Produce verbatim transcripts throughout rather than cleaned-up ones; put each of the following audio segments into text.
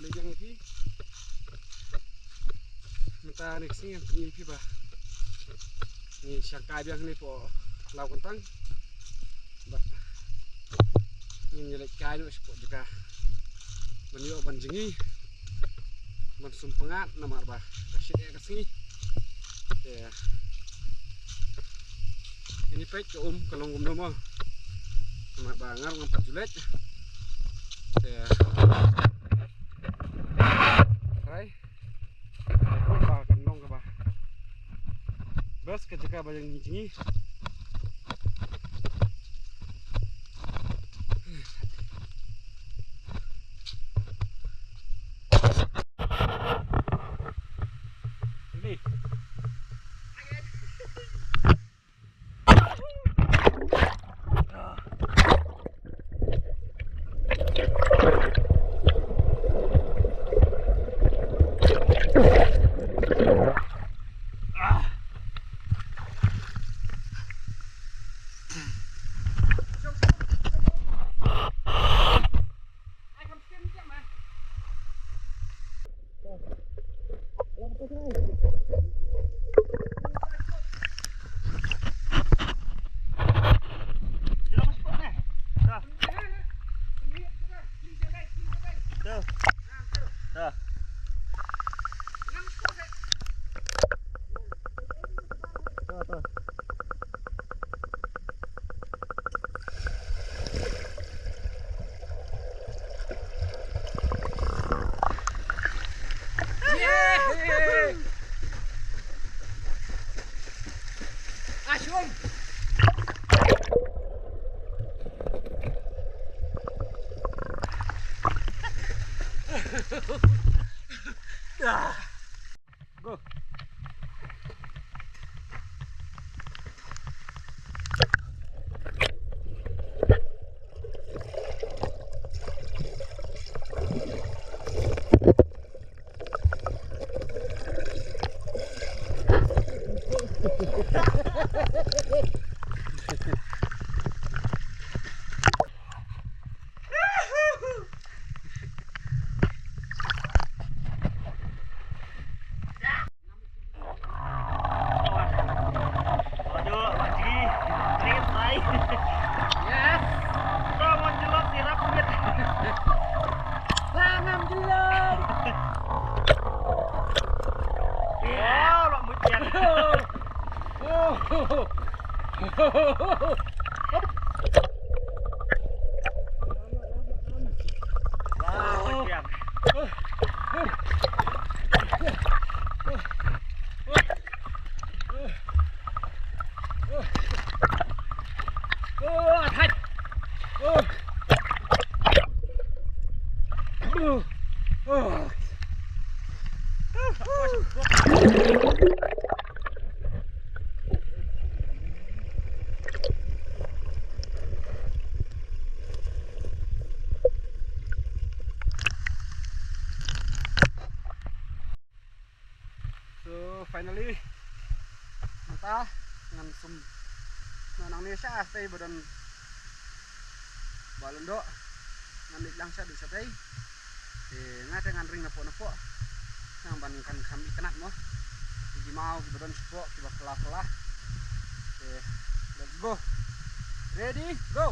Leit biang ïa phi. Mynta ne ka sngi ngan pyni ïa phi ba ngi shang kai biang hangne hapoh Lawkyntang. Bad ngin ïa leit kai noh shapoh jaka ban ïoh ban jngi, ban sum pyngngad namar ba ka shit ïa ka sngi. Te ngin ïa peit ka um ka long kumno mo. Namar ba nga ruh ngam pat ju leit. Te try. Ba kan long kaba best ka jaka ba ngi jngi. Ini. Go. So finally mynta ngan sum na nangne sha tei ba don ba lyndoh. Ngan leit lang sha du sha tei. Te nga te ngan ring napoh napoh. Nang ban kan kham itynnad mo. Ki maw ki ba don shapoh ki ba phylla phylla. Te let's go. Ready, go.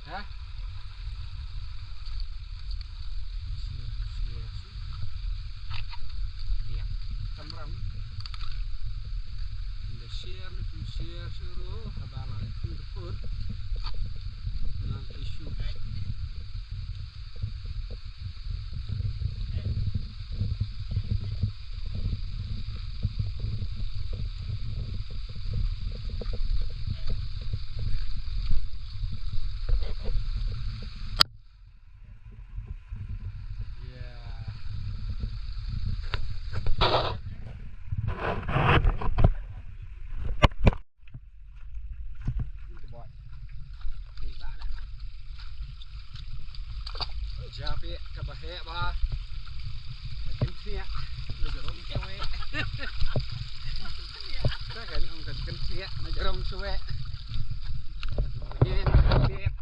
Ha? Share, share, share. Ïa, kamram. Ynda share, ynda share, share ruh, haba la leh pun pun. Nang issue. Japie kaba heh ba. Ka kynthniah na jrong shuwa. Ka kan ong ka kynthniah na jrong shuwa. Yen ka kynthniah.